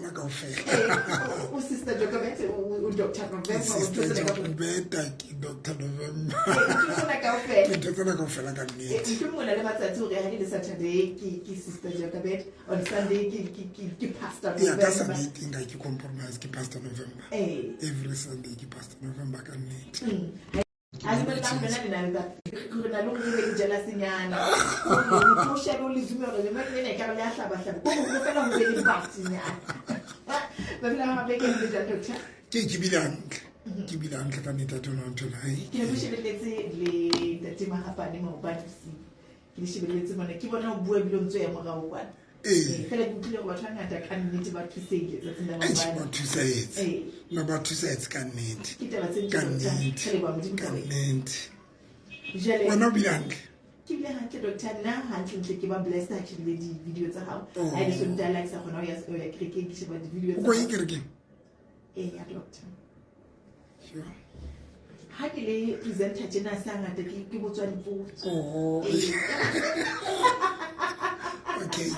tsona kaofela. O Sister Jokobete, o Dr. November, Sister Jokobeta, ke Dr. November. Ntho tsena kaofela. Ke ntho tsena kaofela ka nnete. Ntho mona le matsatsi hore ha ke le Saturday ke Sister Jokobet, on Sunday ke Pastor November. Ya ka Sunday teng ga ke compromise, ke Pastor November. Eh. Every Sunday ke Pastor November ka nnete. A le bolella lona le na le re na le gore re be jealousnyana. O shebe o le zume gore le mone ne ka re le a hlaba hlaba. Ko go fela go be le batinyana. Ba fela ba beke le ja doctor. Ke bile hantle. Ke bile hantle ka nnete a tona ntho la. Ke ne ke shebelletse le Ntate Mahapane maobane bosiu. Ke le shebelletse mona ke bona o bua ebile o ntso ya morao kwana. Ee. Fela ke utlwile gore batho ba ngata ka nnete ba thusehile tsatsing la Eish, maobane. ba thusahetse. Ee. No, ba thusahetse ka nnete. Ke taba tse Ka ntle doctor. nnete. Re leboha Modimo Ka ka wena. nnete. Jwale Wena o bile hantle. Ke bile hantle doctor, nna hantlentle ke ba blessed ha ke shebile di-video tsa hao. Oh. Ha e le Sontaha le ha ke sa kgona ho ya kerekeng, ke sheba di-video O tsa ko ye hao. kerekeng? Ee, ya doctor. Sure. Ha ke le presenter tjena se hangata ke botswa dipotso. Oh. Ee. Okay.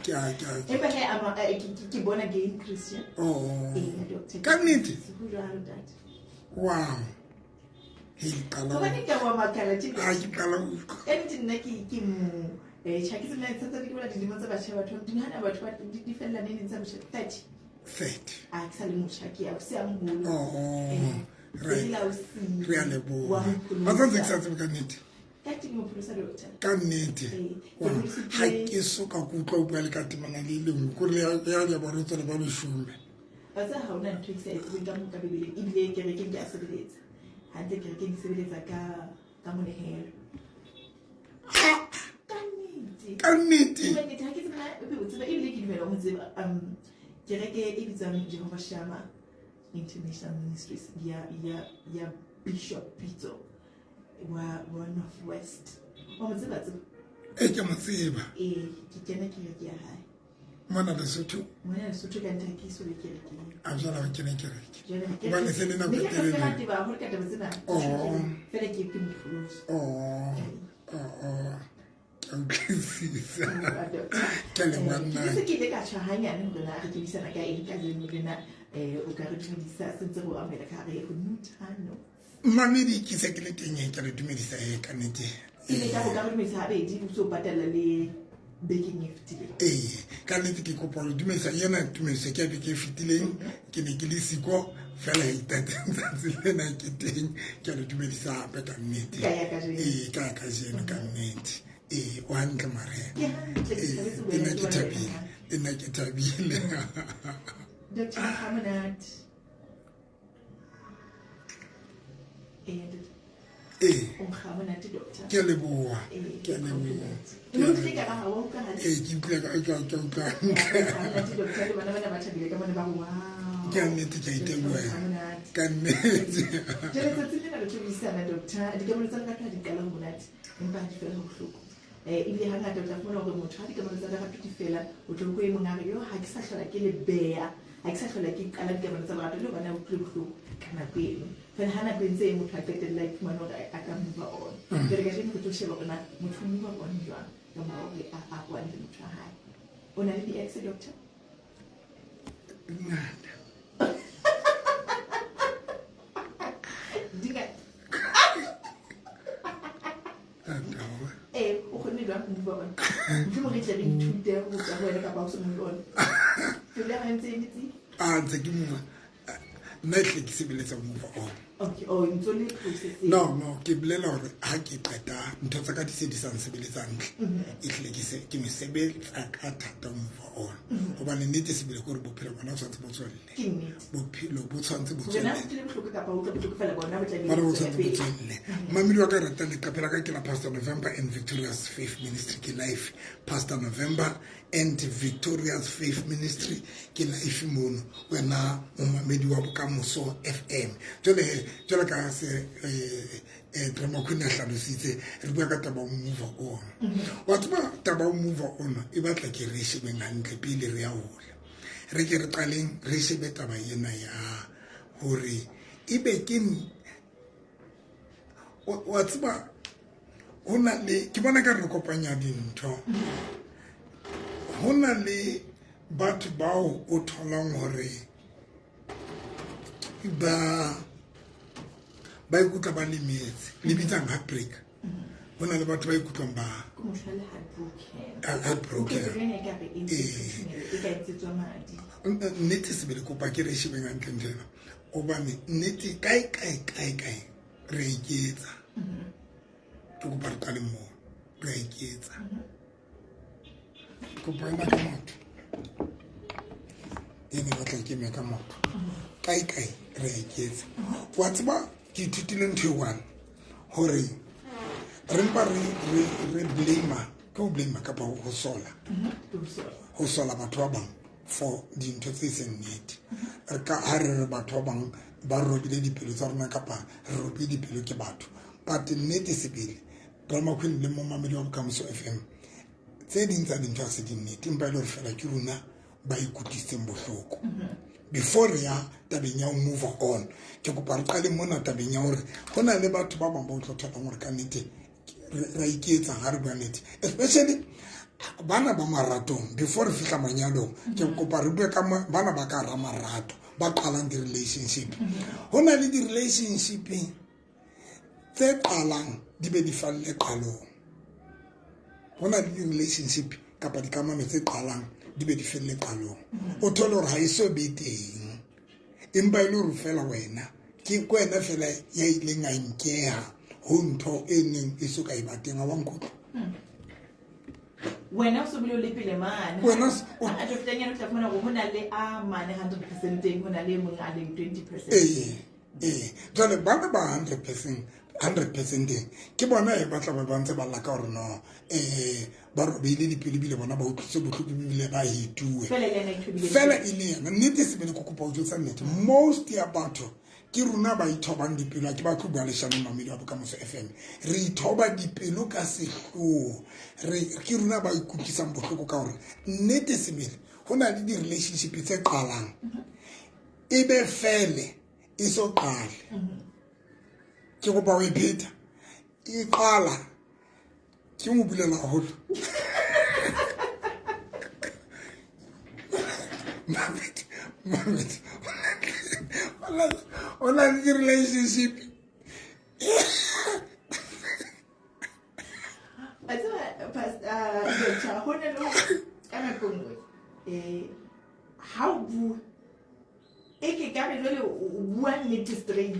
Ke a, ke a. Empa he, ama, ke born again Christian. Oh. Ee, ya doctor. Ka nnete? Ho jwalo, ntate. Wow. He qala. Hobane ke wa makala tjena. Ha ke qala ho utlwa. Ka nnete nna ke mo, tjha, ke tsena tsa ke bona dilemo tsa batjha batho, di nahana batho ba di fella neng neng tsa botjha? 30. 30. A ke sa le motjha, ke ya o se a moholo. Oh. Re la o si. Re a leboha. Wa mopholosa. Ba tsantse ke sa tsebe ka nnete. Ka nnete ke mopholosa doctor. Ka nnete. Ee, ke Wa, pholositse. ha ke so ka ke utlwa o bua le ka temana le le nngwe, kore ya ya barwetsana ba leshome. Ba tseba ha hona ntho e ke sa e tsebeng ka mo ka Bibeleng, ebile kerekeng ke a sebeletsa. Hantle kerekeng ke sebeletsa ka monehelo. Ka nnete. Ka nnete. Ka nnete, ha ke tsebe na ebe o tseba, ebile ke dumela ho tseba, kereke e bitswang Jehovah Shammah International Ministries ya Bishop Pitso wa North West. Wa mo tseba tseba? Ee, ke mo tseba. Ee, ke kena kereke ya hae. Mona Lesotho? Mona Lesotho ka ntha ke so le kerekeng. A jwale ha o kene kereke. Jwale ha ke Hobane se le nako Mme ke e telele. ka tseba haholo ka taba tsena. Oh. Fela ke mopholosi. Oh. Oh, oh. Ke a utlwisisa. Ke a leboha nna. Ke se ke ile ka tjha hanyane hore na re ke buisana ka eng ka jeno lena, o ka re dumedisa se ntse re o amohela ka hare ho Nuthano. Mamedi, ke se ke le teng, ke re dumedisa e ka nnete. Ke ile ka go ka re dumedisa habedi, o se o patala le bekeng e fetileng. Ee, ka nnete ke kopa ho dumedisa ena tumediso ke ya beke e fetileng, ke ne ke le siko fela e itateng tsatsi lena ke teng, ke a le dumedisa hape ka nnete. Ka ya kajeno. Ee, ka ya kajeno ka nnete. Ee, o hantle Maria. Ke hantle, ke Ee, thabetse ho le nna wena, ke ke bona thabile, wena. le nna ke thabile. Doctor Hamonate. Ee, Ee. O nkga monate, doctor. Ke a leboha. Ee, Ke a leboha. O utlwile ka ba ha wa utlwa hantle? Ee, ke utlwile ka utlwa hantle. Ha monate, doctor, le bana bana ba thabile ka mona ba re, wow. Ke a nnete, ke a iteboha. Ha monate. Ka nnete. Jwale tsatsing lena re tlo buisana, doctor, dikamano tsa lerato ha di qala ho monate, empa ha di fela ho bohloko. Ebile hangata o tla fumana hore motho ha dikamano tsa lerato di fela, o tlo utlwa e mong a re, yo, ha ke sa hlola ke le beha, ha ke sa hlola ke qala dikamano tsa lerato, le hobane a utlwile bohloko ka nako eno. Fela ha nako e ntse e motho a qetella a iphumana hore a ka move on. Jwale kajeno re tlo sheba hore na motho o move on jwang ka mora hore a arohane le motho wa hae. O na le di-ex, doctor? Ngata. Di ngata. Ee, o kgonne jwang ho move on? Mohlomong re tle re ithute ho tswa ho wena kapa ho se move on. Pelo ya hao e ntse e emetse? Ah, ntse ke move. Nna ehlile ke sebeletsa move on. Okay, oh, ntso le processing. No, no, ke bolela hore ha ke qeta ntho tsa ka di se di sa nsebeletse hantle. Ehlile ke se ke mesebetsa ka thata move on. Hobane nnete sebele ke hore bophelo bona bo tshwanetse bo tswelle. Ke nnete. Bophelo bo tshwanetse bo Hore na tswelle. o utlwile bohloko kapa o utlwa bohloko fela bona bo tla be Bona bo bo tswela tshwanetse bo pele. tswelle. Mamedi wa ka ratang leqephe la ka ke la Pastor November and Victorious Faith Ministry ke life. Pastor November and Victorious Faith Ministry ke life mono. Wena momamedi wa Bokamoso FM. Jwale he, jwale ka se, Drama Queen a hlalositse, re bua ka taba ya move on. Wa tseba taba ya move on e batla ke re shebeng hantle pele re ya hole. Re ke re qaleng re shebe taba ena ya hore ebe ke wa tseba ho na le, ke bona ka re kopanya dintho. Ho na le batho bao o tholang hore ba ikutlwa ba lemetse, le bitsang heartbreak. Ho na le batho ba ikutlwang ba heartbroken. Nnete sebele kopa ke re shebeng hantle ntho ena, hobane nnete kae kae kae kae re a iketsa. Ke kopa re qale moo, re a iketsa. Kopa ema ka maoto, e ne batla ke eme ka maoto. Kae kae re a iketsa. Wa tseba ke ithutile ntho e one hore re mpa re blame, ke ho blame kapa ho sola, ho sola batho ba bang for dintho tse seng nnete. Re ka ha re re batho ba bang ba robile dipelo tsa rona kapa re robile dipelo ke batho, but nnete sebele Drama Queen le momamedi wa Bokamoso FM, tse ding tsa dintho ha se di nnete, empa e le hore fela ke rona ba ikutlwisitseng bohloko. Before re ya tabeng ya ho move on, ke kopa re qale mona tabeng ya hore ho na le batho ba bang ba o tlo tholang hore ka nnete re a iketsa ha re bua nnete, especially bana ba maratong. Before re fihla manyalong, ke kopa re bue ka bana ba ka hara marato ba qalang di-relationship. Ho na le di-relationship tse qalang di be di falle qalong. Ho na le di-relationship kapa dikamano tse qalang di be di felle qalong. O thole hore ha e so be teng, empa e le hore fela wena ke wena fela ya ileng a nkeha ho ntho e neng e so ka e ba teng. Ha wa nkutlwa? Wena o so bile o le pele mane. Wena A tlo nyana o tla fumana hore ho na le a mane 100% teng, ho na le e mong a leng 20%. Ee, jwale bana ba 100% teng ke bona e batla ba ntse ba lla ka hore no ba robehile dipelo ebile bona ba utlwisitse bohloko ebile ba hetuwe. Fela e le yena e thobile fela e le yena. Nnete sebele ke kopa ho jwetsa nnete, most ya batho ke rona ba ithobang dipelo. Ha ke batle ho bua leshano, mamedi wa Bokamoso FM, re ithoba dipelo ka sehloho. Re ke rona ba ikutlwisang bohloko ka hore nnete sebele ho na le di-relationship tse qalang e be fele e so qale. Ke kopa ho e pheta, e qala ke mo bulela haholo. Mamedi, mamedi, o na le di-relationship. A tseba, Pastor Doctor, ho na le hore ka nako nngwe ha o bua e ke ka be jwale o bua nnete straight,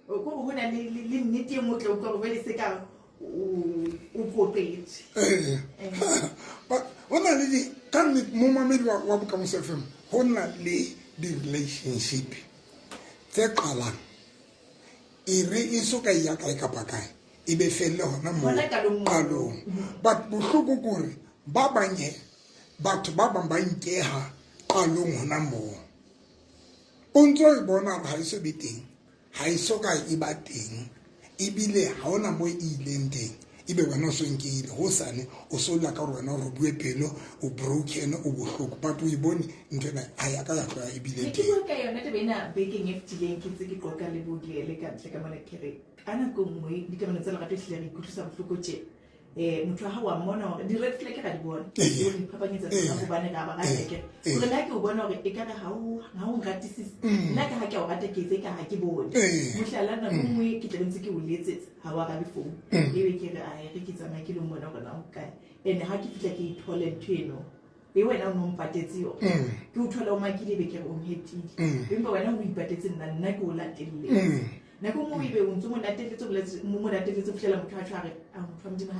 o ko ho na le nnete e nngwe o tla utlwa hore jwale se ka o kopetswe. Ee. Ho na le di ka nnete momamedi wa Bokamoso FM, ho na le di-relationship tse qalang e re e so ka ya kae kapa kae e be felle hona moo. Hona qalong moo. Qalong. But bohloko ke hore ba bang he, batho ba bang ba nkeha qalong hona moo. O ntso e bona hore ha e so be teng, ha e so ka e ba teng, ebile ha hona moo e ileng teng, ebe wena o so nkehile. Hosane o so lla ka hore wena o robuwe pelo, o broken, o bohloko, but o e bone ntho ena ha ya ka ya tloha ebile Ne ke teng. bua ka yona taba ena bekeng e fetileng, ke ntse ke qoqa le Bodiele ka ntle ka mona, ke re ka nako nngwe dikamano tsa lerato ehlile re ikutlwisa bohloko tje. Motho wa hao wa mmona hore di-red flag ra di bona. O di phapanyetsa tsona hobane ra ba rata ke. Hore le ha ke o bona hore ekare ha o nratisise, nna ka ha ke a o rata ke etse ka ha ke bone. Mohlala, nako nngwe ke tla be ntse ke o letsetsa, ha o arabe phone. Ebe ke re, ae, re ke tsamaye ke lo mmona hore na o kae. And ha ke fihla ke ithole ntho eno, e wena o no mpatetse yona. Ke o thola o makile, ebe ke re o nhetile. Empa wena o ipatetse nna, nna ke o latelletse. Nako nngwe ebe o ntso mo latelletse, o boletse, mo latelletse ho fihlela motho a tjho a re, a motho wa Modimo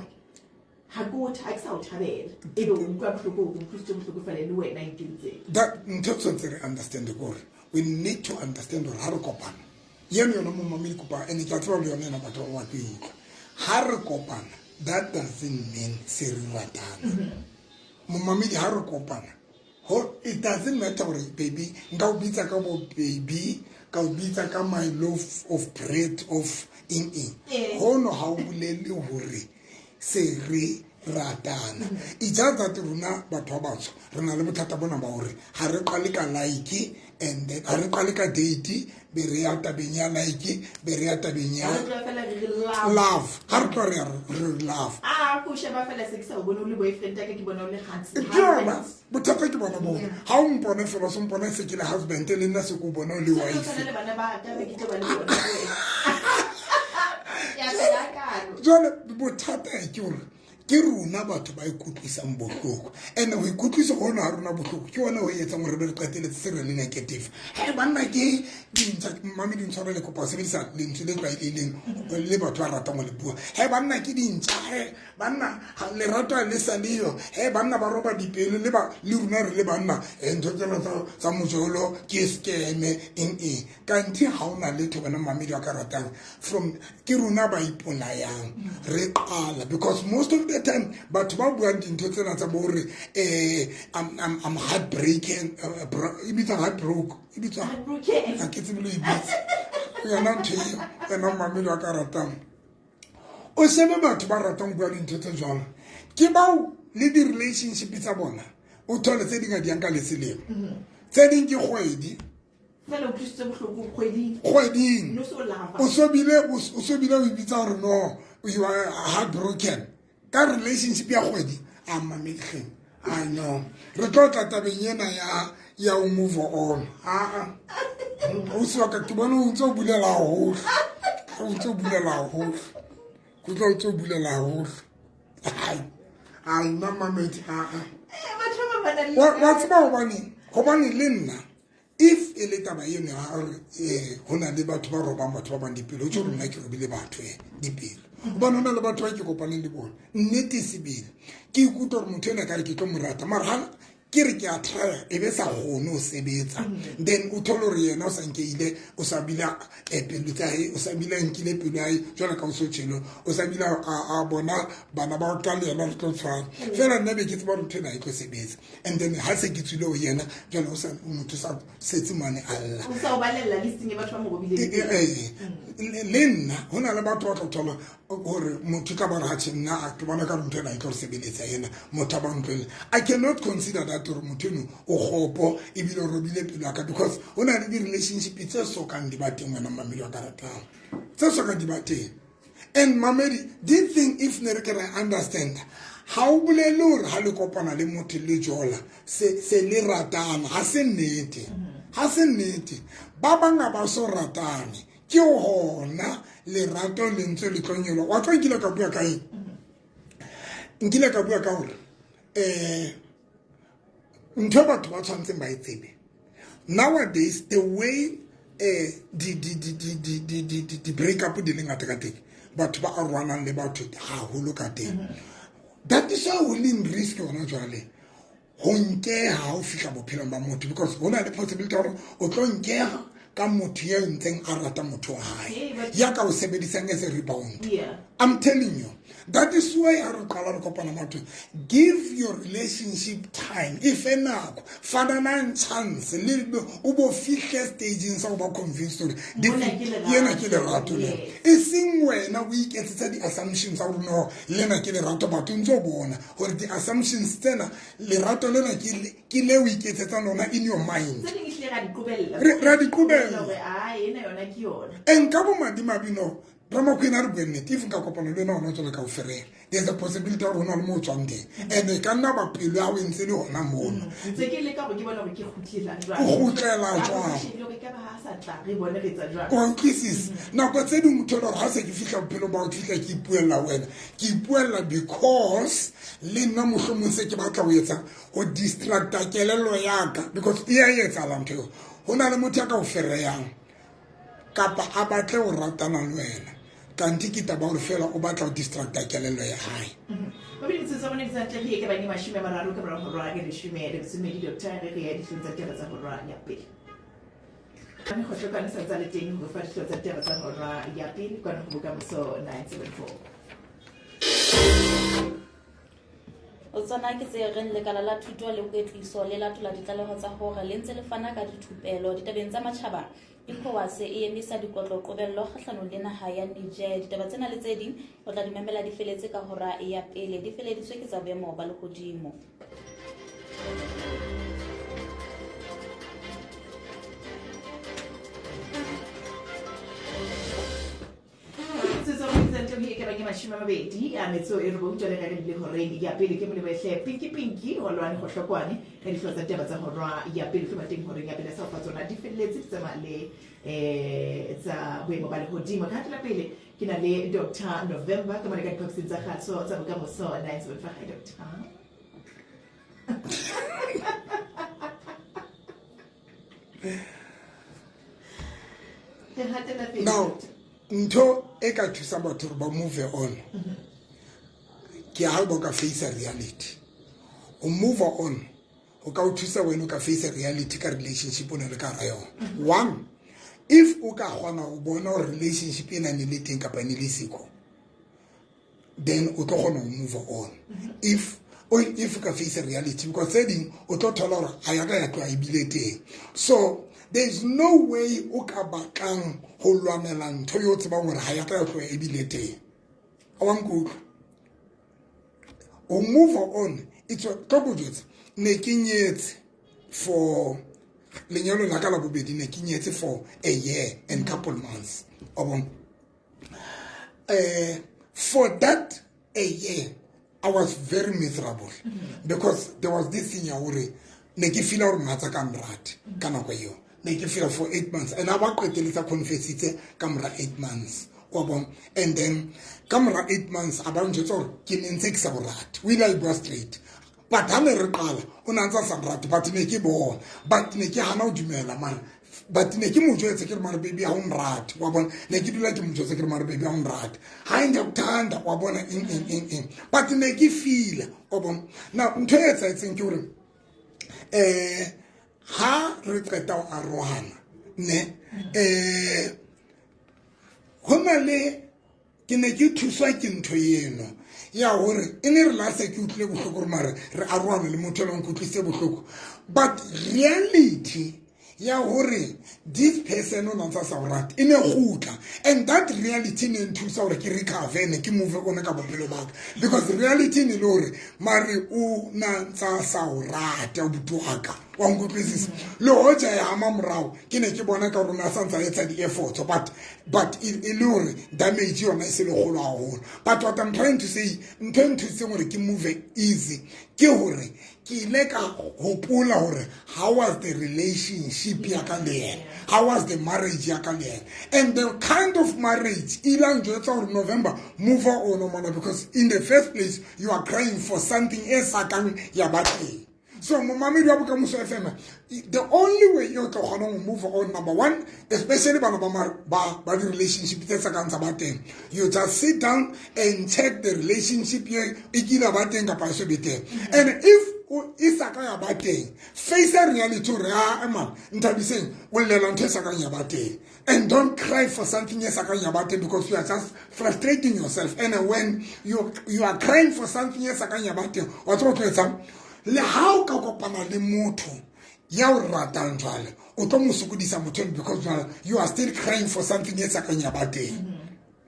ha ke o ha ke sa o thabela. Ebe o utlwa bohloko, o utlwisitswe bohloko fela e le wena a ikentseng. That ntho tshwanetse re understand ke hore we need to understand hore ha re kopana, eno yona momamedi kopa, and ke a tseba le yona ena batho ba batlo e utlwa. Ha re kopana, that doesn't mean se re ratana. Momamedi, ha re kopana, it doesn't matter hore baby, nka o bitsa ka bo baby, ka o bitsa ka my loaf of bread of eng eng. Hono ha o bolele hore se re Ratana. It's just that rona batho ba batsho re na le bothata bona ba hore ha re qale ka like and then ha re qale ka date, be re ya tabeng ya like, be re ya tabeng ya Ha re tloha fela re re love. Love. Ha re tloha re ya re love. Ah, ko sheba fela se ke sa o bone o le boyfriend ya ka, ke bona o le Ke yona bothata, ke bona boo. Ha o mpone fela, se mpone se ke le husband, le nna se ko bona o le So, wife. tshwana le bana ba ka, be ke tlo ba le bona. Ya fela kalo. Jwale bothata ke hore ke rona batho ba ikutlwisang bohloko, and ho ikutlwisa hona ha rona bohloko ke hona ho etsang hore be re qetelletse se re le negative. Ha banna ke dintja, mame di ntshware le kopa ho sebedisa lentswe le tlwaelehileng le batho ba ratang ho le bua. Ha banna ke dintja, he banna ha lerato ha le sa leyo, he banna ba roba dipelo le ba le rona re le banna, ntho tsena tsa mojolo ke scam eng eng. Kanthe ha ona letho bana mamedi wa ka ratang from ke rona ba ipolayang re qala, because most of the time batho ba buang dintho tsena tsa bo hore, I'm heartbreaking, e bitswa heartbroken, e bitswa Heartbroken. Ha ke tsebe le ho e bitsa. Yona ntho eo, wena mamedi wa ka ratang. O shebe batho ba ratang ho bua dintho tse jwalo, ke bao le di-relationship tsa bona, o thole tse ding ha di yang ka le selemo, tse ding ke kgwedi. Fela o utlwisitse bohloko kgweding. Kgweding. No so lava. O so bile, o so bile o ibitsa hore no, you are heartbroken. Ka relationship ya kgwedi, a mamedi hleng. I know. Re tlo tla tabeng ena ya ho move on. Ah, ah. O se wa ka ke bona o ntse o bulela haholo. O ntse o bulela haholo. Ke utlwa o ntse o bulela haholo. Ai. Ai, nna mamedi, ah, ah. Batho ba bang ba na le Wa tseba hobaneng? Hobane le nna, if e le taba eno ya hore, ho na le batho ba robang batho ba bang dipelo, ho tjho hore nna ke robile batho, dipelo. Hobane ho na le batho ba ke kopaneng le bona, nnete sebele. Ke ikutlwa hore motho enwa ekare ke tlo mo rata, mara ha ke re ke a try-a, e be sa kgone ho sebetsa. Then o thole hore yena o sa nkeile, o sa bile, pelo tsa hae, o sa bile a nkile pelo ya hae, jwalo ka o so tjhelo, o sa bile a bona bana ba ka le yena re tlo tshwana. Feela nna be ke tseba hore ntho ena ha e tlo sebetsa. And then ha se ke tswile ho yena, jwale o sa, motho sa setse mane a lla. O sa o balella listing ya batho ba mo robileng. Le nna, ho na le batho ba tlo thola hore motho tla ba re, ha tjhe, nna ke bona ka ntho ena e tlo re sebeletsa ena, motho a ba ntlohele. I cannot consider that hore motho eno o kgopo ebile o robile pelo ya ka, because ho na le di-relationship tse sokang di ba teng, wena mamedi wa ka ratang, tse sokang di ba teng. And mamedi, this thing, if ne re ke re understand, ha o bolele hore ha le kopana le motho le jola, se le ratana, ha se nnete. Ha se nnete. Ba bang ha ba so ratane, ke hona lerato le ntse le tlo nyoloha. Wa tseba nkile ka bua ka eng? Nkile ka bua ka hore, ntho e batho ba tshwanetseng ba e tsebe. Nowadays, the way, di break up di le ngata ka teng, batho ba arohanang le batho haholo ka teng. That is why ho leng risk hona jwale ho nkeha ha o fihla bophelong ba motho, because ho na le possibility ya hore o tlo nkeha ka motho ya ntseng a rata motho wa hae, Hey, but ya ka o sebedisang as a rebound. Yeah. I'm telling you, that is why ha re qala re kopana batho, give your relationship time, e fe nako, fananang chance, le o bo fihle stageng sa ho ba convinced hore Mona ke lerato. yena ke lerato lena. Yes. E seng wena o iketsetsa di-assumptions tsa hore no, lena ke lerato, batho ntse o bona hore di-assumptions tsena, lerato lena ke le o iketsetsang lona in your mind. Tse ding ehlile ra di qobella. Ra di qobella. Hore, ah, ena yona ke yona. And ka bomadimabe no, Ramakwena a re bue nnete, if nka kopana le wena hona jwale ka o fereha, there's a possibility ya hore ho na le moo o tswang teng. And e ka nna ba pelo ya hao e ntse le hona mono. Ntse ke leka hore ke bone hore ke kgutlela jwang. O kgutlela Ka jwang? hore ke shebile hore ekaba ha a sa tla, re bone re etsa jwang. Wa utlwisisa? Nako tse ding o thole hore ha se ke fihla bophelong ba ho fihla ke ipuella wena. Ke ipuella because le nna mohlomong se ke batla ho etsa ho distracta kelello ya ka, because e a etsahala ntho eo. Ho na le motho ya ka o fereyang kapa a batle ho ratana le wena, kanthe ke taba hore feela o batla ho distracta kelello ya hae. Mabedi metsotso ya bone di tla ke bang e mashome a mararo ka mora hora ya leshome le metso e mmedi, Doctor, re re ya dihlong tsa ditaba tsa hora ya pele. Ka mekgohlo ka sa ntse le teng ho fa dihlong tsa ditaba tsa hora ya pele kwana ho Bokamoso 974. Ho tsona ke tse reng lekala la thuto le kwetliso le latola ditlaleho tsa hore le ntse le fana ka dithupelo ditabeng tsa matjhaba. ECOWAS e emisa dikotlo qobello kgahlanong le naha ya Niger. Ditaba tsena le tse ding o tla di mamela di feletse ka hora ya pele. Di feleditswe ke tsa boemo ba lehodimo. E ka bang e 28 jwale ka re le horeng ya pele ke moleboehle Pinki Pinki wa lwane gohlokwane ka dihlooho tsa ditaba tsa hora ya pele tlo ba teng horeng ya pele sa fa tsona di felletse di tsamaya le tsa boemo ba lehodimo. Ka hatela pele ke na le Dr November ka mona ka diphaposing tsa kgaso tsa Bokamoso 975. Hi Doctor. Now ntho e ka thusang batho gore ba move on ke ha ba ka face reality. O move on o ka o thusa wena o ka face reality ka relationship o ne le ka hara yona. One, if o ka kgona go bona gore relationship e na ne le teng kapa ne le siko, then o tlo kgona go move on. If o ka face reality, because tse ding o tlo thola gore ga ya ka ya tloa ebile teng. So there is no way o ka batlang go lwanela ntho yo o tsebang gore ga ya ka ya tloa ebile teng. A wa nkutlwa? O move on, it's tlo ko jwetsa, ne ke nyetse for lenyalo la ka la bobedi, ne ke nyetse for a year and couple months. O bona, for that a year I was very miserable because there was this thing ya hore ne ke feel gore mohatsa ka nrate ka nako eo. Ne ke feel for 8 months and a ba qeteletsa confessitse ka mora 8 months, wa bona. And then ka mora 8 months a ba njwetsa gore ke ne ntse ke sa borate. O ile a e bua straight, but ha ne re qala o ne a ntse a sa nrate, but ne ke bona, but ne ke hana ho dumela mara, but ne ke mo jwetse ke re mare baby ha o nrate, wa bona. Ne ke dula ke mo jwetse ke re mare baby ha o nrate, ha e ngiyakuthanda, wa bona, eng eng eng eng, but ne ke feela, wa bona. Now ntho e etsahetseng ke hore ha re qeta ho arohana ne ho na le ke ne ke thuswa ke ntho eno ya hore e ne re la se ke utlwile bohloko gore mare re arohana le motho e leng kutlwisitse bohloko, but reality ya hore this person o nantsa sa o rate e ne gutla, and that reality ne nthusa hore ke recover ne ke move on ka bophelo ba ka, because reality ne le hore mare o nantsa sa o rate o butu wa ka, wa nkutlwisisa. Le hoja ya hama morao ke ne ke bona ka rona sa ntsa etsa di-efforts, but e le hore damage yona e se le kgolo haholo. But what I'm trying to say, ntho e nthusitseng hore ke move easy ke hore ke ile ka hopola hore how was the relationship ya ka le yena, how was the marriage ya ka le yena, and the kind of marriage e ile a njwetsa hore November move on mona, because in the first place you are crying for something e sa kang ya ba teng. So momamedi wa Bokamoso FM, the only way you tlo kgona go move on, number one, especially bana ba ba di-relationship tse sa kang tsa ba teng, you just sit down and check the relationship ye e kile ba teng kapa e so be teng. And if e sa ka ya ba teng, face a reality hore a man Nthabiseng o llela ntho e sa kang ya ba teng, and don't cry for something e sa kang ya ba teng, because you are just frustrating yourself. And when you are crying for something e sa kang ya ba teng, wa tseba o tlo etsang? Le ha o ka kopana le motho ya o ratang jwale, o tlo mo sokodisa motho eno, because jwale you are still crying for something e sa kang ya ba teng.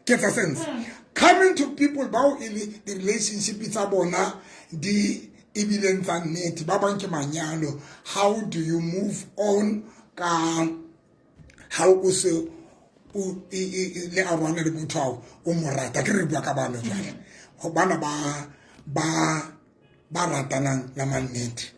Ke tsa sense coming to people bao e le di-relationship tsa bona di ebileng tsa nnete, ba bang ke manyalo. How do you move on ka ha o se o le arohane le motho ao o mo rata? Ke re bua ka bana jwale, ho bana ba ratanang la mannete,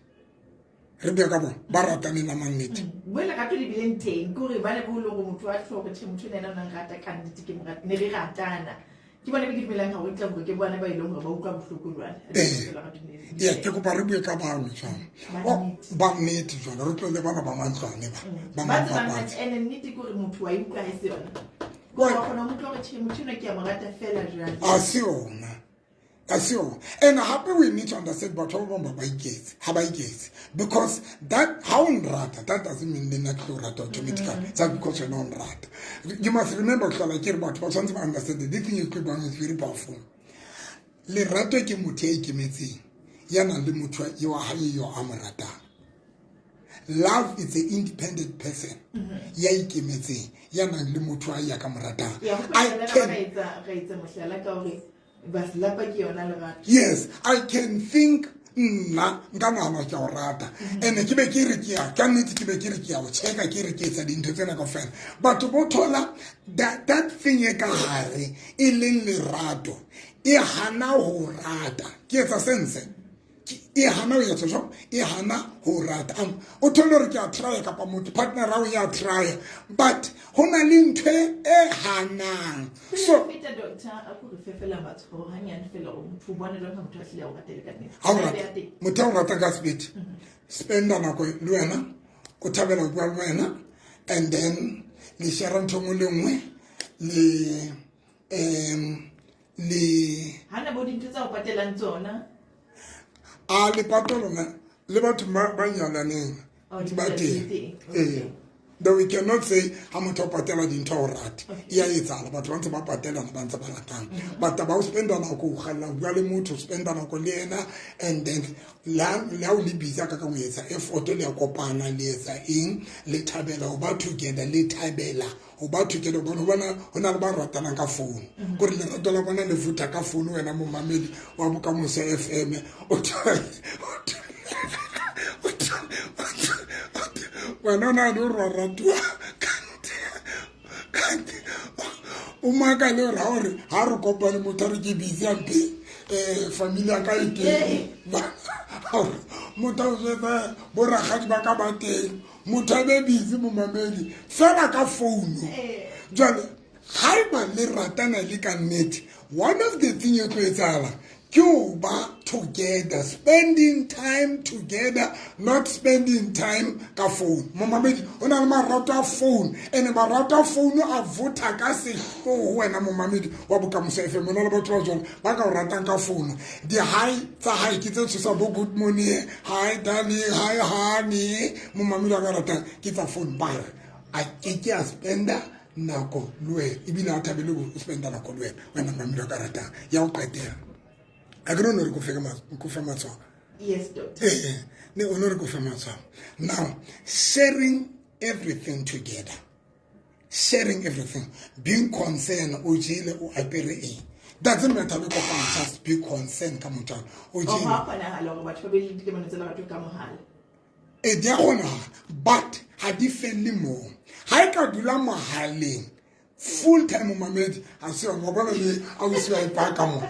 re bua ka bona ba rataneng la mannete. Mo lerato le bileng teng ke hore ba ne bo le hore motho wa tlhogo tjhe, motho ena o nang rata ka nnete, ke mo rata, ne re ratana. Ke bona be ke dumelang hore tla hore ke bona ba e leng hore ba utlwa bohloko jwale. Yeah, ke kopa re bue ka bano jwale, ba nnete jwale, re tlohele bana ba mantlwane ba ba tsebang. Ene nnete ke hore motho wa e utlwa ha e se yona. Wa kgona ho utlwa hore tjhe, motho enwa ke a mo rata fela jwale. A se yona, a se yona. And hape we need to understand batho ba bang ba iketse, ha ba iketse, because that ha o nrata, that doesn't mean le nna ke tlo rata automatically just because wena o nrata. You must remember, hlola ke re batho ba tshwanetse ba understand this thing e tlo bang is very powerful. Lerato ke motho ya ikemetseng. ya nang le motho wa hae yo a mo ratang. Love is an independent person. Ya ikemetseng, ya nang le motho wa ya ka mo ratang. I can Yes, I can think nna nka nahana ke a o rata. And ke be ke re ke a ka nnete ke be ke re ke a o checka ke re ke etsa dintho tsena kaofela. Batho bo thola that thing e ka hare e leng lerato e hana ho rata. Ke etsa sense. E hana ho etsa jwang? E hana ho rata. O thole hore ke a try kapa motho partner wa ya try, but ho na le ntho e hanang. So doctor a ko re fefela matshwao hanyane fela o motho bona jwang ha motho a hlile a o ratele ka nnete. Ha o rata motho o rata ka sebete, spenda nako le wena, o thabela ho bua le wena, and then le share ntho nngwe le nngwe le le hana bo dintho tsa o patelang tsona. A le patolona le batho ba nyalaneng ba teng. Though we cannot say ha motho o patela dintho o rate. E a etsahala, batho ba ntse ba patelana, ba ntse ba ratana. But ba o spenda nako o kgalla ho bua le motho, spenda nako le yena, and then la o le busy ka o etsa effort le ya kopana le etsa eng, le thabela ho ba together, le thabela ho ba together. Bona ho na le ba ratanang ka phone. Kore lerato la bona le vutha ka phone wena momamedi wa Bokamoso FM. O wena o na le hore wa ratuwa kante o makale hore ha o re ha re kopane motho a re ke busy hampe, family ya ka e teng. Motho a o jwetsa bo rakgadi ba ka ba teng, motho a be busy momamedi fela ka phone. Jwale haeba le ratana le ka nnete, one of the thing e tlo etsahala ke ho ba together, spending time together, not spending time ka phone. Momamedi o na le marato a phone, and marato a phone a votha ka sehloho wena momamedi wa Bokamoso FM. O na le batho ba jwalo ba ka o ratang ka phone. Di-hi tsa hae ke tse tshosang bo good morning, hi darling, hi honey. Momamedi wa ka ratang ke tsa phone, ba re a ke ke a spenda nako le wena, ebile a thabele ho spenda nako le wena, wena momamedi wa ka ratang. Ya ho qetela, a ke no re ko fe matshwao. Yes, doctor. Ne o no re ko fe matshwao. Now, sharing everything together. Sharing everything. Being concerned, o jele o apere eng. Doesn't matter le kopana, just be concerned ka motho. O jele. O ha kgonahala hore batho ba be le dikamano tsa lerato ka mohala. E di a kgonahala, but ha di felle moo. Ha e ka dula mohaleng full time momamedi, ha se yona, wa bona le ausi wa e paka mo.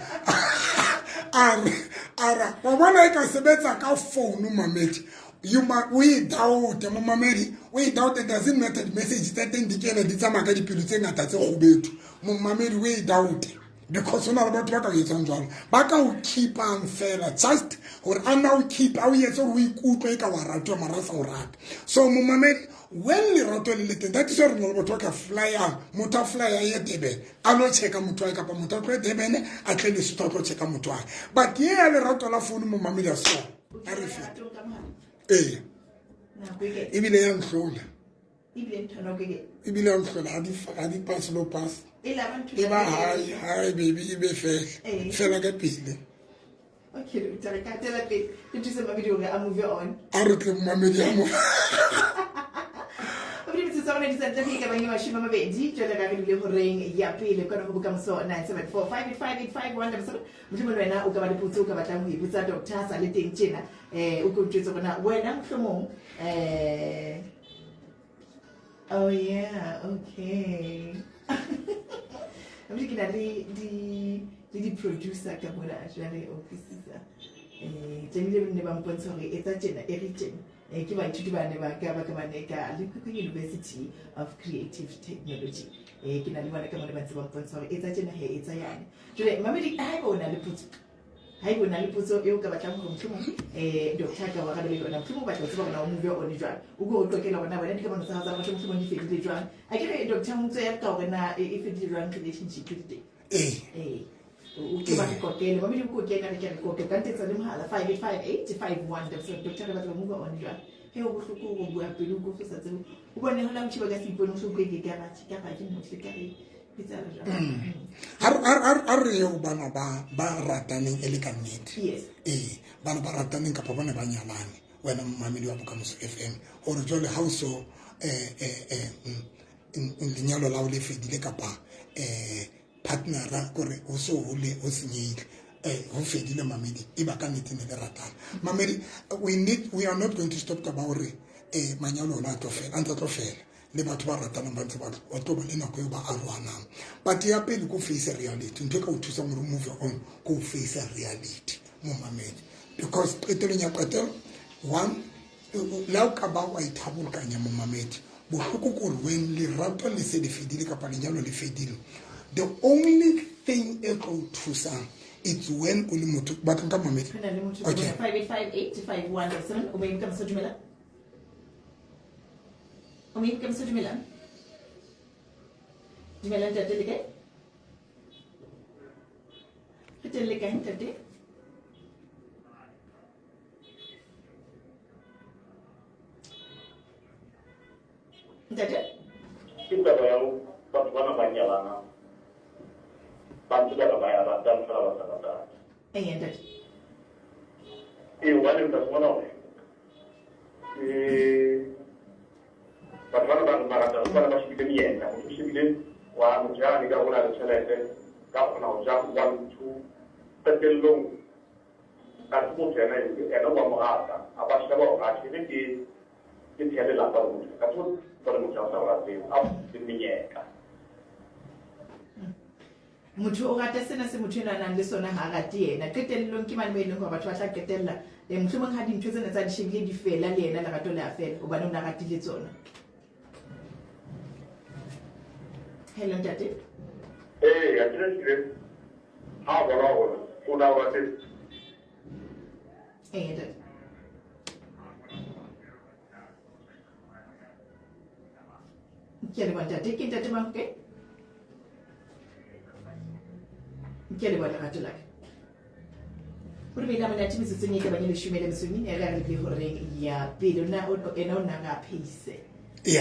Ara wa bona e ka sebetsa ka phone momamedi. You ma we doubt momamedi, we doubt it doesn't matter the message tsa teng di kena di tsamaya ka dipelo tse ngata tse kgubedu. Momamedi we doubt because hona le batho ba ka etsang jwalo, ba ka o keepang fela just hore a na o keep a o etse hore o ikutlwe e ka wa ratwa mara sa o rata. So momamedi, when lerato le le teng, that is why re na le batho ba ka flyang, motho a flya ye Durban a lo checka motho wa hae, kapa motho a tlohe Durban a tle Lesotho a tlo checka motho wa hae. But ye ya lerato la phone momamedi a so a re fe. Ee, ebile ya nhlola. Ebile ya nhlola, ha di pass lo pass. E ba hi, hi baby, e be fela. Fela ka pele. Okay, doctor, re ka hatela pele. Re thuse mamedi hore a move on. A re tle momamedi a move. Mamedi metsotso ya rona di santsane e ka bang e 20, jwale ka re dule horeng ya pele kwana ho Bokamoso 974 585 85 177. Mohlomong le wena o ka ba le potso o ka batlang ho e botsa doctor a sa le teng tjena. O ko ntjwetse hore na wena mohlomong, oh yeah, okay. Mme ke na le di producer ka mona jwale o utlwisisa. Tlamehile ba nne ba mpontshe hore etsa tjena, e re tjena. Ke baithuti ba ne ba ka ba ka ba ne ka Limpopo University of Creative Technology. Ke na le bona ka mona ba ntse ba mpontsha hore etsa tjena he, etsa yane. Jwale mamedi, haeba o na le potso, haeba o na le potso eo ka batlang hore mohlomong, doctor ka wa arabele yona, mohlomong o batla ho tseba hore na o move on jwang, o ko o qoqele hore na wena dikamano tsa hao tsa lerato mohlomong di fedile jwang. A ke re doctor o ntse ya ka hore na e fedile jwang relationship le teng. Ee. O ke ba re qoqele, mamedi o ko kena re ke re qoqe ka ntetsa le mohala 5858 51 77. Doctor re batla ho move on jwang? He o bohloko ho bua pele o ko sa tsebe. O bone hona motho ba ka se ipone o so ke ke ka ra ke ka ra ke motho ka re A re eo bana ba rataneng e le ka nnete. Ee, bana ba rataneng kapa bane ba nyalane, wena momamedi wa Bokamoso FM, gore jwale ha o so lenyalo la o le fedile kapa partnera kore o so hole o senyehile, ho fedile mamedi, e ba ka nnete ne le ratana mamedi. We are not going to stop taba hore manyalo ona a tlo fela, a ntse a tlo fela le batho ba ratanang ba ntse ba tlo ba le nako eo ba arohanang. But ya pele ko face reality, ntho e ka o thusang hore move on ko face reality momamedi, because qetelong ya qetelo one le ha o ka ba wa ithabolokanya momamedi, bohloko ke hore when lerato le se le fedile kapa lenyalo le fedile, the only thing e tlo o thusang, it's when o le motho batlang ka mamedi. Re na le motho. Okay. 585851 o moeng ka moso, dumela. O moeng ka moso, dumela. Dumela ntate, le kae? Re teng, le kae ntate? Ntate? Ke taba ya ho batho bana ba nyalanang ba ntse ba ba ya ratang fela ba sa ratang. Ee ntate. Ee, hobane o tla fumana hore batho bana ba re ba ratang bana ba shebile menyetla, motho o shebile wa motho yane ka hore a le tjhelete ka kgona ho ja one two, qetellong ka se motho ena ena wa mo rata, a ba sheba hore atjhe re ke theha lelapa le motho ka se le motho a sa o rateng a le menyetla. Motho o rata sena se motho enwa a nang le sona, ha a rate yena. Qetellong ke mane mo e leng hore batho ba tla qetella mohlomong ha dintho tsena tsa di shebile di fela, le yena lerato le a fela hobane o ne a ratile tsona. Hello ntate. Ee, a kile hlile ha a bona hore o na o rate. Ee ntate. Ke a leboha ntate. Ke ntate mang ke? Ke a leboha lerato la ka. O re beile monate metsotsong e ka bang e 14 re re lebile horeng ya pele. Ena o nna re a phehise. Ya,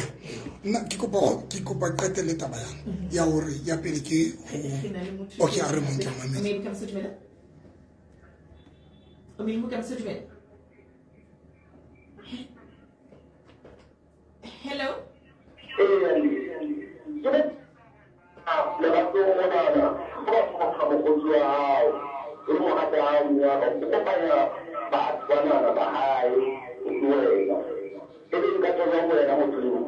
nna ke kopa qetele taba yana ya hore ya pele ke ho Re na le motho. Okay, a re monke mamedi. Maybe ka moso, dumela. O maybe ka moso, dumela. Hello. Ee, lerato monana go batho go ga mokgotsi wa hao e le mogatsa hao nyaka o kopanya batho banana ba hae le wena e be nka tswa jwang wena motho eo?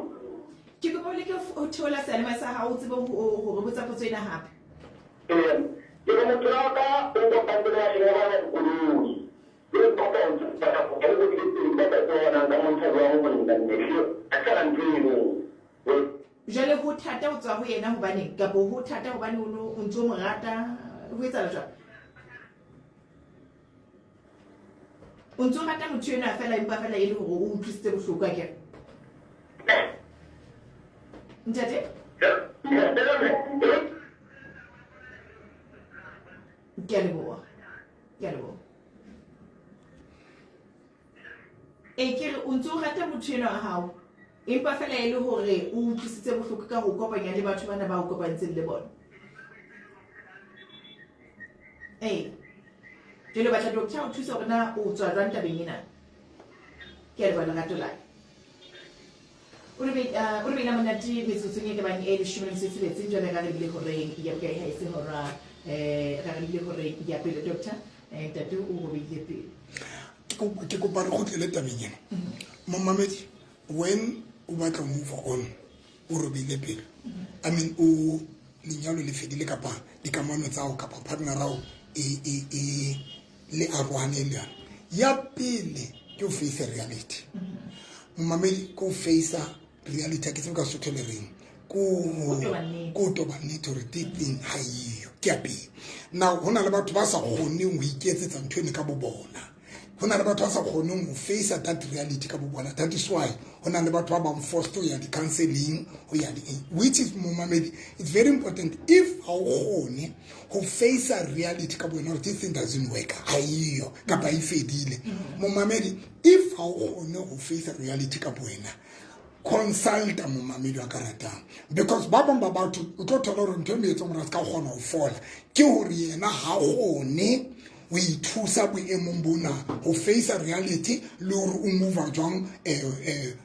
Ke kopa o leke ho theola seyalemoya sa hao, o tsebe ho re botsa potso ena hape. Ee, ke re motho wa ka o kopantse le bashanyana ba na dikoloi ke re kopa o o godile pele ke batla tseba ona nka montsha jwang ho nna mme a sala ntho eno. Jwale ho thata ho tswa ho yena hobaneng, kapa ho thata hobane o no o ntso mo rata? Ho etsahala jwang? O ntso rata motho enwa fela, empa fela e le hore o utlwisitse bohloko akere ntate? Ke a leboha, ke a leboha. E ke re o ntso o rata motho enwa wa hao, empa fela e le hore o utlwisitse bohloko ka ho kopanya le batho bana ba o kopantseng le bona. Ee, jwale o batla doctor o thusa hore na o tswa jwang tabeng ena. Ke a leboha lerato la ka. O re beile monate metsotsong e ka bang e 16 jwale ra re lebile horeng ya bokae ha e se hora ra re lebile horeng ya pele, doctor? Ntate o robeile pele. Ke kopa re kgutlele tabeng ena momamedi. When o batla ho move on, o robile pelo, I mean o lenyalo le fedile kapa dikamano tsa hao kapa partner hao e le arohane le yona, ya pele ke o face reality momamedi, ke o face reality. Ha ke tsebe ka Sotho le reng. Ko toba nnete. Ko toba nnete hore te teng ha eyo, ke ya pele. Now ho na le batho ba sa kgoneng ho iketsetsa ntho eno ka bo bona, ho na le batho ba sa kgoneng ho face that reality ka bo bona. That is why ho na le batho ba bang forced ho ya di-counseling, ho ya di which is momamedi, it's very important. If ha o kgone ho face reality ka bo wena hore this thing doesn't work, ha eyo kapa e fedile momamedi, if ha o kgone ho face reality ka bo wena. Consulta momamedi wa ka ratang, because ba bang ba batho o tlo thola gore ntho e mo etsang gore a se ka kgona go fola ke gore yena ga kgone o ithusa boemong bona go face reality le gore o move jwang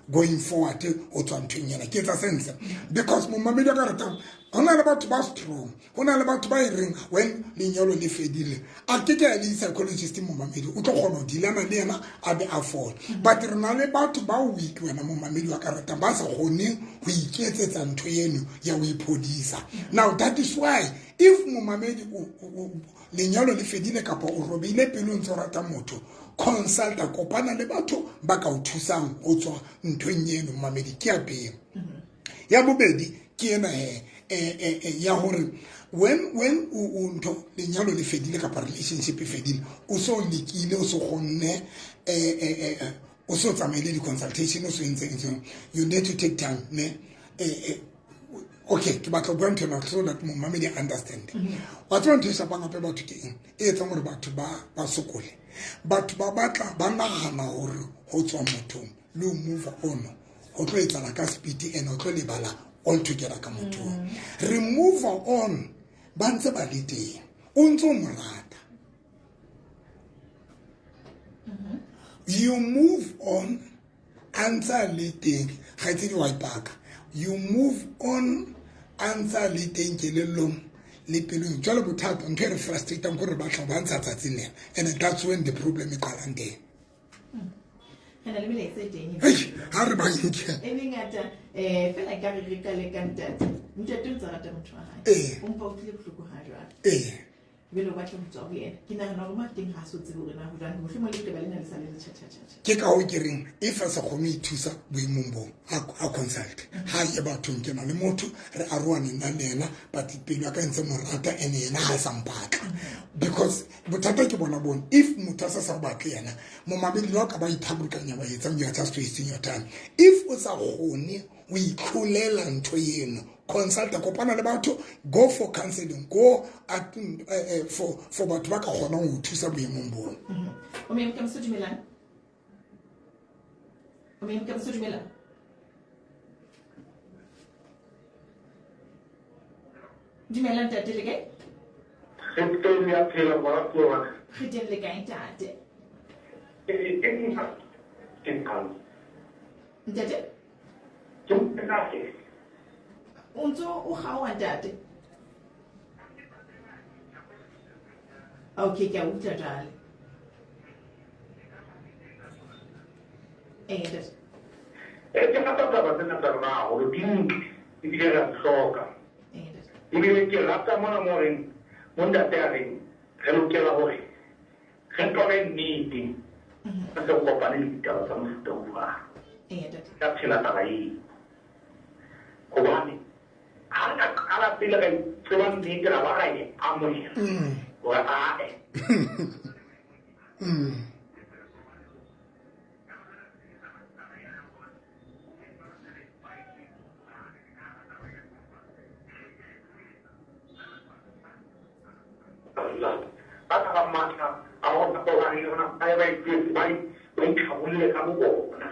going forward o tswa nthong ena. Ke etsa sense, because momamedi wa ka ratang, go na le batho ba strong, go na le batho ba e reng when lenyalo le fedile a ke ke ya le psychologist, momamedi o tlo kgona go dealana le yena a be a fola. But re na le batho ba weak, wena momamedi wa ka ratang, ba sa kgoneng go iketsetsa ntho eno ya go iphodisa. Now that is why if momamedi lenyalo le fedile kapa o robile pelo, ntse o rata motho, consulta, kopana le batho ba ka o thusang go tswa nthong eno, momamedi. Ke ya pele. Ya bobedi ke ena he, ya hore when o ntho lenyalo le fedile kapa relationship e fedile, o so lekile, o so kgonne, o so tsamaile di-consultation, o so entse, you need to take time ne. Okay, ke batla ho bua ntho ena so that momamedi a understand. Wa tseba ntho e shapang hape batho ke eng e etsang gore batho ba sokole? Batho ba batla, ba nagana hore ho tswa mothong le ho move on ho tlo etsahala ka speed and ho tlo lebala all together ka mothong. Re move on ba ntse ba le teng, o ntse o mo rata. You move on a ntse a le teng, kgaitsedi wa ipaka. You move on a ntse a le teng kelellong le pelong. Jwale bothata, ntho e re frustrating ko re batla ba ntsha tsatsing lena, and that's when the problem e qalang teng. Re na le melaetsa e teng. Hei, ha re ba nke. E mengata, fela nka re re qale ka ntate. Ntate o ntse a rata motho wa hae. O mpa utlwile bohloko ha jwale. Jwale o batla ho tswa ho yena. Ke nahana hore mo teng ha so tsebe hore na ho jwang. Mohlomong leqeba lena le sa le le tjha tjha tjha. Ke ka hoo ke reng if a sa kgone ho ithusa boemong boo, a consult. Ha ye bathong, ke na le motho re arohane nna le yena, but pelo ya ka e ntse mo rata and yena ha sa mpatla. Because bothata ke bona bone, if motho a sa batle yena, momamedi le ha o ka ba ithabrikanya wa etsang, you are just wasting your time. If o sa kgone ho itlholela ntho eno, consulta, kopana le batho, go for counseling, go at, for batho ba ka kgonang ho thusa boemong boo. O meng ka moso dumelang? O meng ka moso dumelang? Dumelang ntate, le kae? Re teng, ya phela moratuwa wa ka. Re teng, le kae ntate? Ke nqalo. Ntate? Ke ntate. O ntso o kgaoha ntate? Okay, ke a utlwa jwale. Ntate. Ke rata taba tsena tsa rona haholo, di ntle ebile re a di hloka. Ntate. Ebile ke rata mona mo reng mo ntate a reng re lokela hore re tobe nnete, re se kopane le ditaba tsa mofuta o jwalo. Ntate. Ka phela taba eo. Hobane ha re ka qala pele ra itseba nnete, ra ba ra e amohela hore ae. Ba ka ba matla a hore ba kopane le rona, ba ye ba itjwetse, ba itlhabolle ka bo bona.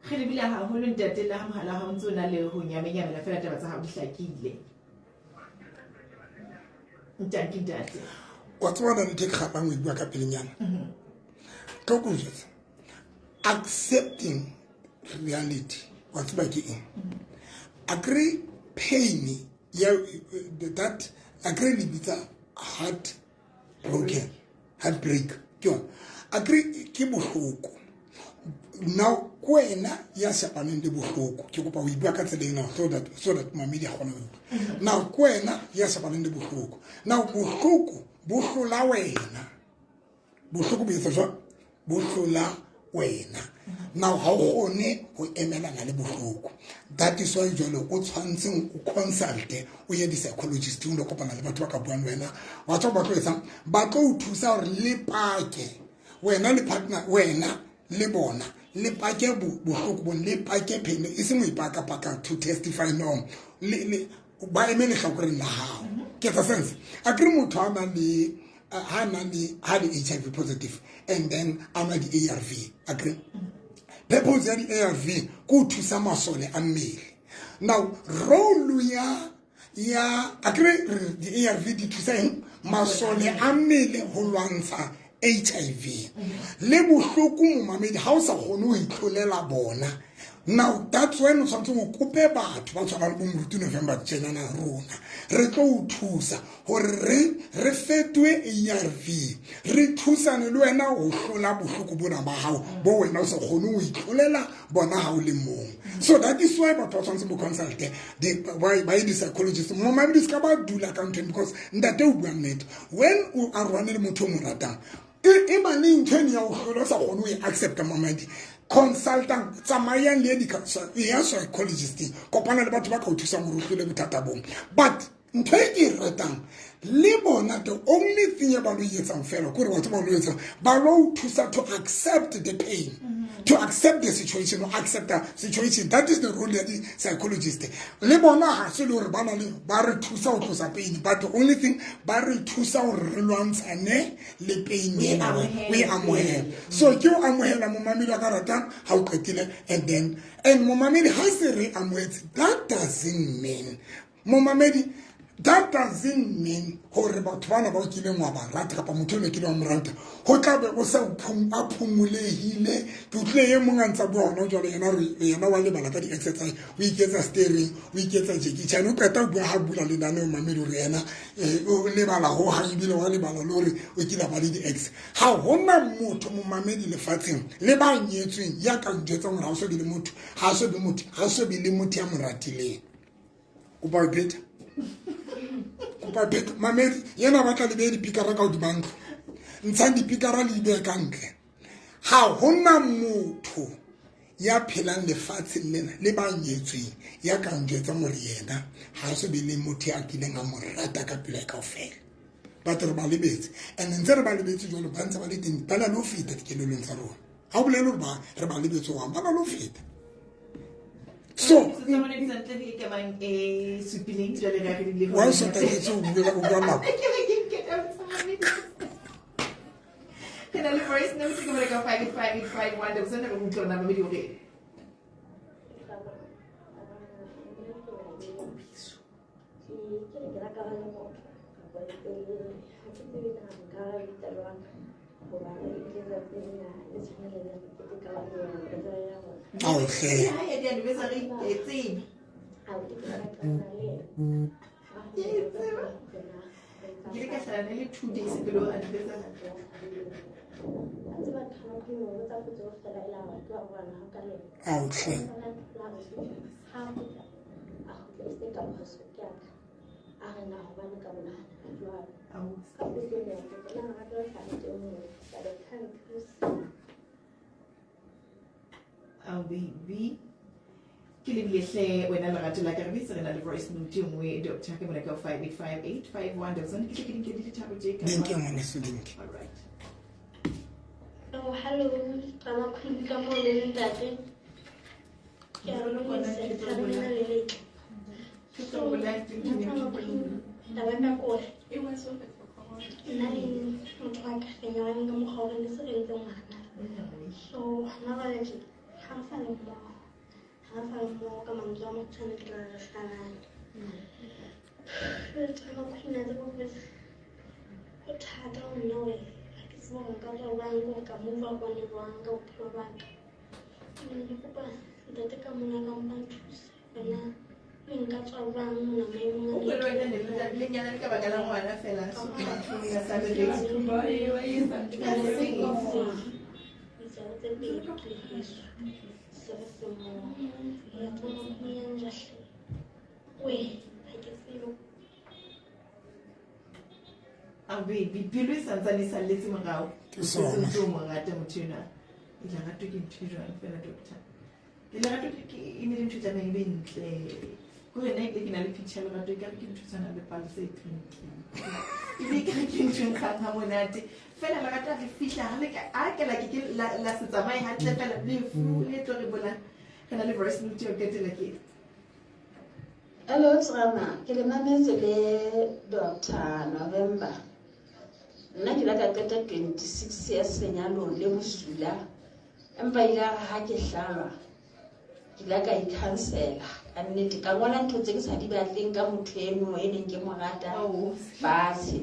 Re lebile haholo ntate, le ha mohala ha o ntse o na le ho nyamenyamela fela, taba tsa hao di hlakile. Ntate, ntate. Wa tseba na ntho e ke kgapang ho e bua ka pelenyana? Tlo ke o jwetsa. Accepting reality wa tseba ke eng? Akere pain ya that akere le bitsa heart broken, heartbreak ke yona. Akere ke bohloko. Now ke wena ya shebaneng le bohloko, ke kopa ho e bua ka tsela ena so that mamedi a kgone ho utlwa. Now ke wena ya shebaneng le bohloko. Now bohloko bo hlola wena, bohloko bo etsa jwang? Bo hlola wena. Now ha o kgone ho emelana le bohloko. That is why jwale o tshwantseng o consulte, o ye di-psychologist, o lo kopana le batho ba ka buang le wena. Wa tswa ba tlo etsang, ba tlo o thusa hore le pake wena le partner, wena le bona le pake bohloko bo, le pake pain, e seng ho ipaka paka to testify, no, le ba eme lehlakoreng la hao. Ke etsa sense? Akere motho a nang le ha na le ha le HIV positive and then a nwa di-ARV, akere purpose ya di-ARV ke ho thusa masole a mmele. Now role ya akere di-ARV di thusa eng? Masole a mmele ho lwantsha HIV le bohloko. Momamedi, ha o sa kgone ho itlholela bona, now that's when o tshwanetse o kope batho ba tshwana le bo Moruti November tjenana. Rona re tlo o thusa hore re fetohe ARV, re thusane le wena ho hlola bohloko bona ba hao bo wena o sa kgone ho itlholela bona ha o le mong. So that is why batho ba tshwanetse bo consulte, ba ye di-psychologist. Momamedi, se ka ba dula ka ntho, because ntate o bua nnete. When o arohane le motho o mo ratang, e ba le ntho eno ya ho hlola, o sa kgone ho e accepta. Mamadi, consultant, tsamayang le ye ya psychologist, kopana le batho ba ka o thusang hore o hlole bothata bong. But ntho e ke e ratang le bona, the only thing e ba lo etsang fela ke gore batho ba lo etsang, ba lo o thusa to accept the pain, to accept the situation, to accept the situation. That is the role ya di-psychologist. Le bona ha se le hore ba na le ba re thusa ho tlosa pain, but the only thing ba re thusa hore re lwantshane le pain ena, o e amohele. So ke o amohela, momamedi wa ka ratang, ha o qetile. And then and momamedi, ha se re amohetse, that doesn't mean, momamedi, that doesn't mean hore batho bana ba o kileng wa ba rata kapa motho o ne kileng wa mo rata ho tla be o sa a phumolehile. Ke utlwile e mong a ntsa bua hona jwale, yena re yena wa lebala ka di-exercise, o iketsa steering, o iketsa Jackie Chan. O qeta ho bua ha bula lenaneo, mamedi, hore yena o lebala ho hang, ebile wa lebala le hore o kile a ba le di-ex. Ha hona motho, momamedi, lefatsheng le ba nyetsweng ya ka njwetsang hore ha o so be le motho, ha so be motho, ha so be le motho ya mo ratileng. Kopa ho pheta, kopa ho pheta. Mamedi, yena batla le behe dipikara ka hodima ntlo, ntshang dipikara le di behe ka ntle. Ha hona motho ya phelang lefatsheng lena le ba nyetsweng ya ka njwetsang hore yena ha so be le motho ya kileng a mo rata ka pelo ya kaofela. Batho re ba lebetse, and ntse re ba lebetse jwalo, ba ntse ba le teng, ba na le ho feta dikelellong tsa rona. Ha o bolele hore ba re ba lebetse hohang, ba na le ho feta. So e supileng jwale re re wa o sotaketse o bua, o bua nako. Ke re ke nke taba tsa mamedi. Re na le voice note ke bole ka 58551 le tsena re utlwa ona mamedi hore Ke re ke rata ba le motho kapa ha ke tsebe na nka bitsa jwang, hobane ebile tsatsi lena le tshwanela le re keteka wa anniversary ya rona. Ao hle. Ha ya di anniversary e tsebe. Ao, ke ratana le ena. Ke e tseba. Ke ile ka hlala le 2 days pele ho anniversary. A tseba ntho ya ke mo botsa potso fela e la wa ke wa bona ha ka le Ao hle. Ha kgutla, a kgutla e se ka phoso ke ya ka, a re na hobane ka monahana ka jwalo. Ao. Ka potso ena ya potso na lerato le hlaha teng moo ka doctor nthuse. Ao baby, ke lebile hle wena lerato la ka. Re betse re na le voice note e nngwe, doctor, ka mona ka 58585 le tsone ke tle ke di nke di le tharo tje ka Di nke, ngwaneso, di nke. All right. Oh, hello, Mama Queen ka moo le ntate. Ke a dumedisa, le lena le letle. So, Mama Queen, taba ya ka ke hore nna le motho wa ka re nyalane ka mokgwa wa hore ne se re entse ngwana. So, hona jwale tje, ha re sa le mmoho. Ha re sa le mmoho, ka mantswe a makgutshwane ke tla re re hlalane. Jwale Mama Queen, a tseba hore ho thata ho nna hore ha ke tsebe hore nka tswa jwang, ke hore ka move on jwang ka bophelo ba ka. Ke ne ke kopa Ntate ka mona ka mpa nthuse wena le nka tswa jwang mona maemong O kwele wena ne le nyalane ka baka la ngwana fela so ya sa bereke. Tse pedi ke heso se re se moo ya tsama ya njahle we ha ke tsebe. A baby pelo e santsane e salletse morao. Ke sona. O sentse o mo rata motho enwa. Lerato ke ntho e jwang fela doctor? Lerato ke e ne le ntho e tlamehang e be ntle. Kore nna ebile ke na le picture ya lerato ekare ke ntho e tshwanang le palesa e pink. Ebile ekare ke ntho e nkgang ha monate. Fela lerato ha le fihla ha le ka a ke la ke ke la se tsamaye hantle fela lefu le tlo re bolang. Re na le voice note ya ho qetela ke. Hello Tsrama, ke le mametse le Dr. November. Nna ke ile ka qeta 26 years lenyalong le bosula. Empa ile ya re ha ke hlalwa ke ile ka ikhansela ka nnete, ka ngola ntho tse ke sa di batleng ka motho eno e neng ke mo rata fatshe.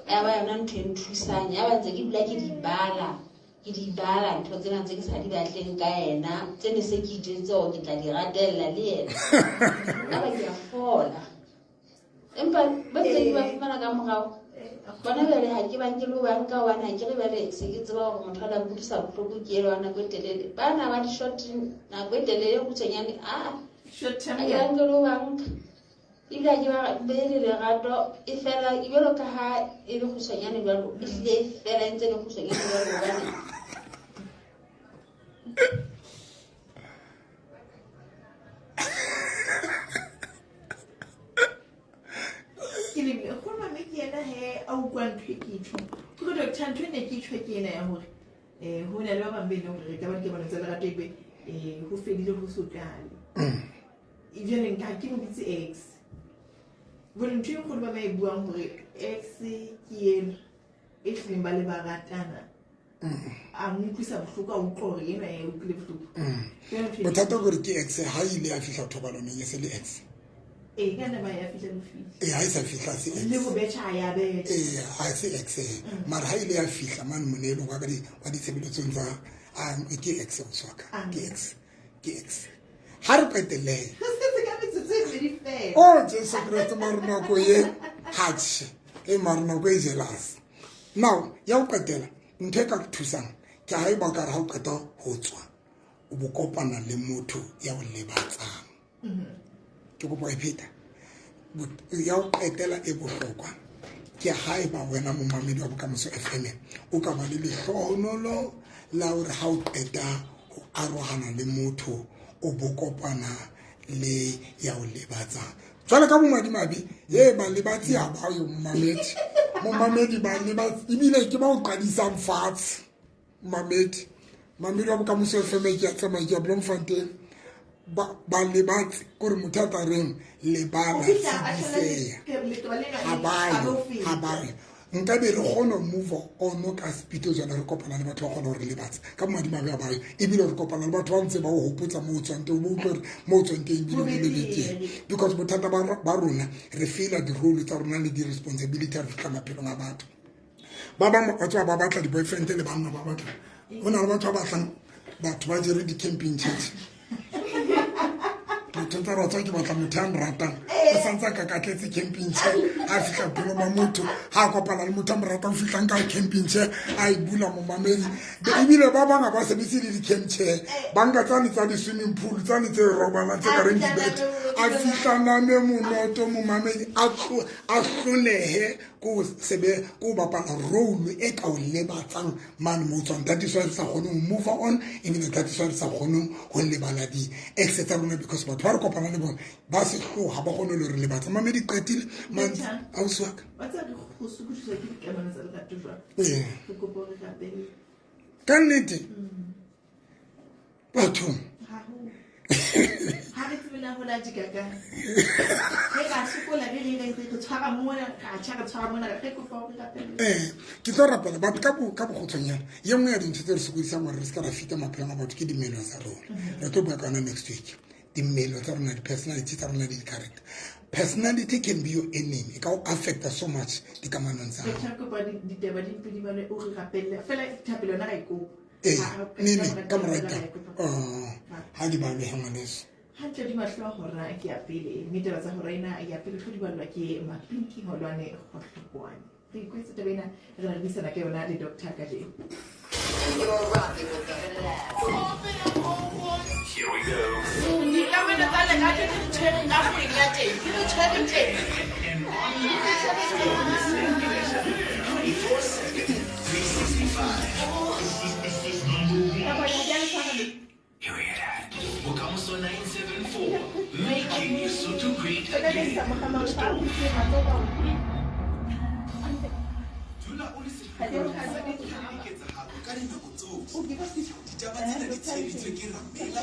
Ya ba yona ntho e nthusang, ya ba ntse ke dula ke di bala, ke di bala ntho tsena tse ke sa di batleng ka yena, tse ne se ke itjwetse hore ke tla di ratella le yena. Ka ba ke a fola. Empa ba ntse ke ba fumana ka morao. Bona jwale ha ke ba nke le ho ba nka hobane ha ke re jwale se ke tseba hore motho a la nkutlwisa bohloko ke elo wa nako e telele. Bana ba di-short nako e telele e kgutshwanyane, aa Short term ha ke ba nke le ho ba nka. Ebile ha ke ba behe le lerato e fela jwalo ka ha e le kgutshwanyane jwalo, e hlile e fela e ntse e le kgutshwanyane jwalo hobane Ke le nkgono mame ke yena he a utlwa ntho e ke e tjhong. Ke re doctor ntho e ne ke tjho ke ena ya hore ho na le ba bang be leng hore re ka ba dikamano tsa lerato ebe ho fedile ho so qale. Jwale nka ke mo bitse ex. Jwale ntho e nkgono mame a e buang hore ex ke ena e hlileng ba le ba ratana. A mo utlwisa bohloko, a utlwa hore enwa e utlwile bohloko. Jwale ntho e- Bothata ke hore ke ex ha ile ya fihla thobalanong e se le ex. Ee, ka nna ba ya fihla le fihla. Ee, ha e sa fihla se ex. Le ho betjha ha ya betjha. Ee, ha se ex. Mara ha ile ya fihla mane moneelong wa ka di wa ditshebeletsong tsa ke ex ausi wa ka. Ke ex. Ke ex. Ha re qetelle. Re setse ka metsotso e mmedi fela. Oh Jesu Kreste mare nako e hatjhe. E mare nako e jealous. Now, ya ho qetela ntho e ka thusang ke ha eba o ka re ha o qeta ho tswa o bo kopana le motho ya o lebatsang. Ke kopa e pheta. Ya ho qetela e bohlokwa ke haeba wena momamedi wa Bokamoso FM o ka ba le lehlohonolo la hore ha o qeta ho arohana le motho o bo kopana le ya o lebatsang. Jwale ka bomadimabe e ba lebatsi ha ba yo momamedi. Momamedi ba lebatsi ebile ke ba o qadisang fatshe. Momamedi, momamedi wa Bokamoso FM ke a tsamaya ke ya Bloemfontein. Ba lebatsi kore motho a tla reng lebala tsediseya ha bayo ha bayo. Nka be re kgona ho move on ka speed jwana re kopana le batho ba kgona hore lebatsa ka bomadimabe ha bayo, ebile re kopana le batho ba ntse ba o hopotsa moo o tswang teng, o bo utlwe hore moo o tswang teng ebile o le betere. Because bothata ba rona re feela di-role tsa rona le di-responsibility ha re fihla maphelong a batho. Ba bang ba tswa ba batla di-boyfriend le banna ba batla. Ho na le batho ba batlang batho ba jere di-camping church. Motho ntse a re, ke batla motho ya nratang. O santse a kakatletse camping chair, a fihla bophelong ba motho, ha a kopana le motho a mo ratang, o fihlang ka camping chair, a e bula momamedi. Ebile ba bang ha ba sebetse le di-camp chair, ba nka tsane tsa di-swimming pool, tsane tse robalang tse ka reng dibete. A fihla name monoto momamedi, a hlolehe ko sebe ko bapala role e ka o lebatsang mane mo tswang. That is why re sa kgoneng ho move on, ebile that is why re sa kgoneng ho lebala di-ex tsa rona, because batho ba re kopana le bona ba sehloha, ba kgone le re lebatsa. Mamedi qetile ausi wa ka. Wa tseba re go sokodiswa ke dikamano tsa lerato jwang? Ee. Re kopa hore rapele. Ka nnete? Bathong. Ha re tsebe na ho la dikakang. Re ra sokola, re re re re tshwara mona, ra tjha, re tshwara mona, re kopa hore rapele. Ke tlo rapela batho ka bokgutshwanyane. Ye nngwe ya dintho tse re sokodisang hore re se ka ra feta maphelong a batho ke dimelo tsa rona. Re tlo bua ka yona next week. Dimelo tsa rona, di-personality tsa rona le di-character. Personality can be your enemy. E ka o affecta so much dikamanong tsa Re hao. tla kopa ditaba di mpe di bale, o re rapelle. Feela thapelo yona ra e kopa. Ee, nene ka mora ditaba. Ha di balwe ha ngwaneso. Hantle di mahlo a hora ke ya pele, mme taba tsa hora ena ya pele tlo di ballwa ke Mapinki Holwane Kgohlokwane. Re ikwetse taba ena re na le buisana ka yona le doctor kajeno. Here we go. Dikamano tsa lerato di re tshwere ka kgwedi ya teng, di re tshwere teng. 24/7, 365. Here we at Bokamoso 974, making Lesotho great again. Dula o le sehlohlolong sa dintlha le diketsahalo ka dinako tsohle. Ditaba tsena di tsheheditswe ke Ramela.